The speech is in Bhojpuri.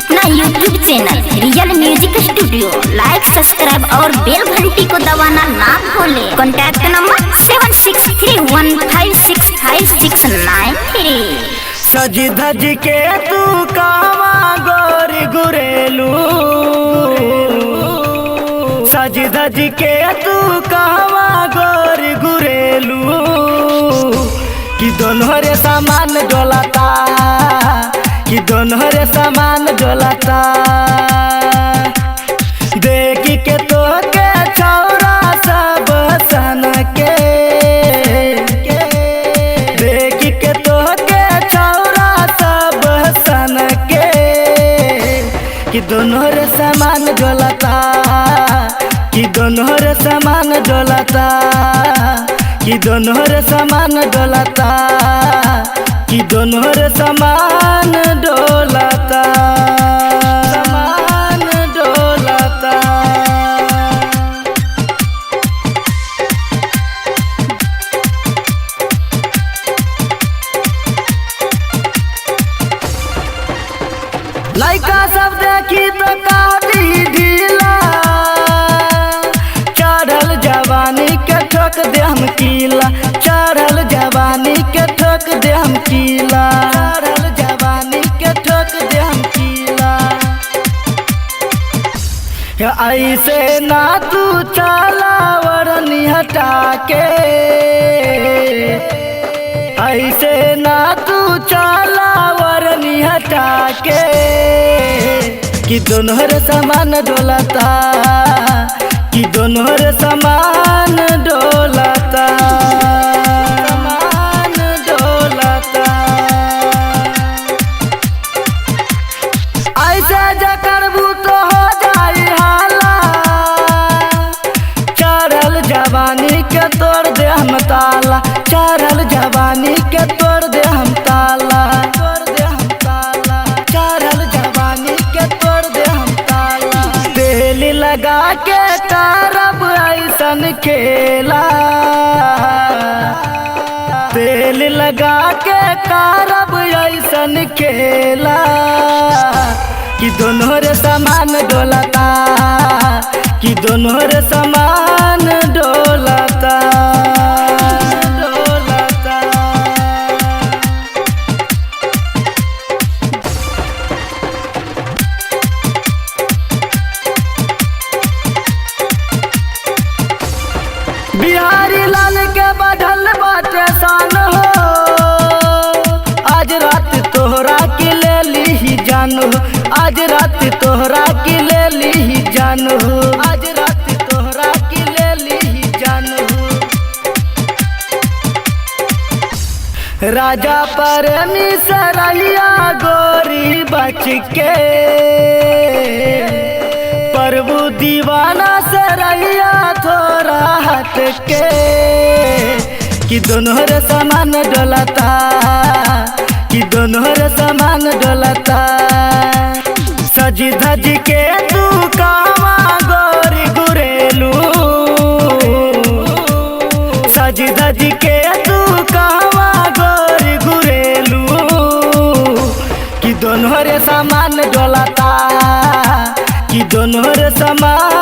अपना YouTube channel real music studio like, subscribe और बेल घंटी को दबाना ना भूलें। Contact number 7631565693। सज धज के तू कावा गोरी गुरेलू, सज धज के तू कावा गोरी गुरेलू, कि दोनों रे सामान डोलाता, कि दोनों रे सामान डोलाता। देखी के तो के छौरा सब सन के, देखी के तो के छौरा सब सन के, कि दोनों रे सामान डोलाता, कि दोनों रे सामान डोलाता, कि दोनों रे सामान डोलाता, कि दोनों रे सामान डोलाता, सामान डोलाता। लइका सब देखी तो काटी ढीला, चढ़ल जवानी के ठोक दे हम कीला, चढ़ल जवानी के ठोक दे हम कीला, चढ़ल जवानी के ठोक दे हम कीला। ऐसे ना तू चला वरनी हटा के, ऐसे ना तू चला वरनी हटा के, कि दोनों रे सामान डोलाता, कि दोनों रे सामान डोलाता, सामान डोलाता। ऐसे जे करबू तो हो जाई हाला, चढ़ल जवानी के तोड़ दे हम ताला, चढ़ल जवानी के तोड़ दे हम ताला, तोड़ दे हम ताला, चढ़ल जवानी के तोड़ दे हम ताला। तेल लगा के करब ऐसन खेला, तेल लगा के करब ऐसन खेला, कि दोनों रे सामान डोलाता, कि दोनों रे सामान डोलाता, डोलाता। बिहारी लाल के बढ़ल बाटे शान हो, आज रात तोहरा के ले ली जान हो, आज रात तोहरा के ले ली जान हो, आज रात तोहरा के ले ली जान हो। राजा प्रेमी सरैया गोरी बच के, प्रभु दीवाना सरैया थोड़ा हट के, कि दोनों रे सामान डोलाता, कि दोनों रे सामान डोलाता। सज धज के तू कावा गोरी गुरेलू, सज धज के तू कावा गोरी गुरेलू, कि दोनों रे सामान डोलाता, कि दोनों रे सामान